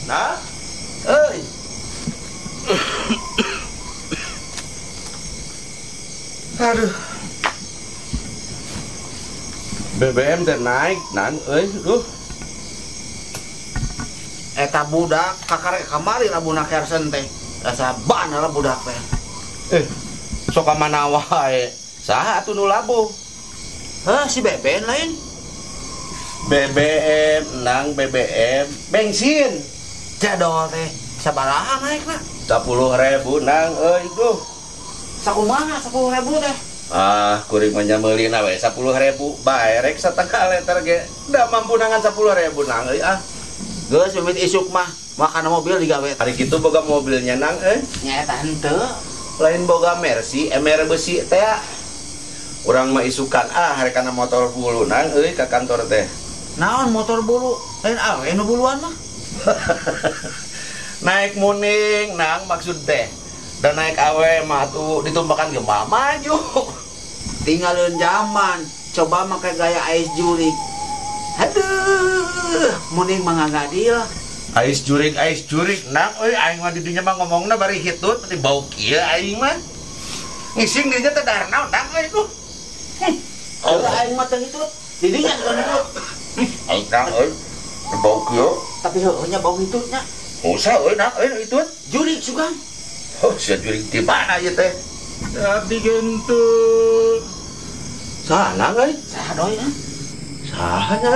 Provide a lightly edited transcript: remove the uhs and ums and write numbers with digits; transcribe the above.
Nah, euy. Aduh. BBM teh naik, nang euy, duh. Eta budak kakarek kamari labuna kersen teh. Rasa ban lah budak teh. Sok ka mana wae? Saha atuh nu labuh? Hah, si BBM lain. BBM, nang BBM, bensin. Jadol teh sabaraha naikna? 10.000 nang euy, duh. Sakumaha 10.000 teh? Ah, kuring mah nyameulina we 10.000, bae rek satengah liter ge da mampu nangan 10.000 nang euy ah. Geus mimit isuk mah makan mobil digawe. Hari kitu boga mobilnya nang euy. Nya eta henteu. Lain boga Mercy, MR besi teh. Urang mah isukan ah rek kana motor bulu nang euy ka kantor teh. Naon motor bulu? Lain awe nu buluan mah. Naik muning nang maksud teh. Dan naik awe mah tuh ditumbakan ke maju. Tinggalin zaman, coba make gaya ais jurik. Aduh, muning mah ngagadil. Ais jurik nang euy aing mah di dinya mah ngomongna bari hitut di bau kieu aing mah. Ngising dinya teh dahar naon nang euy tuh. Oh, aing mah teu hitut. Di dinya teu hitut. Aing nang euy bau kieu. Tapi heueuh nya bau hitutnya. Usah euy nang euy hitut. Jurik sugan. Oh, sia jurik di mana ieu teh? Abdi gentut. Saha nang euy? Saha doi na? Saha nya?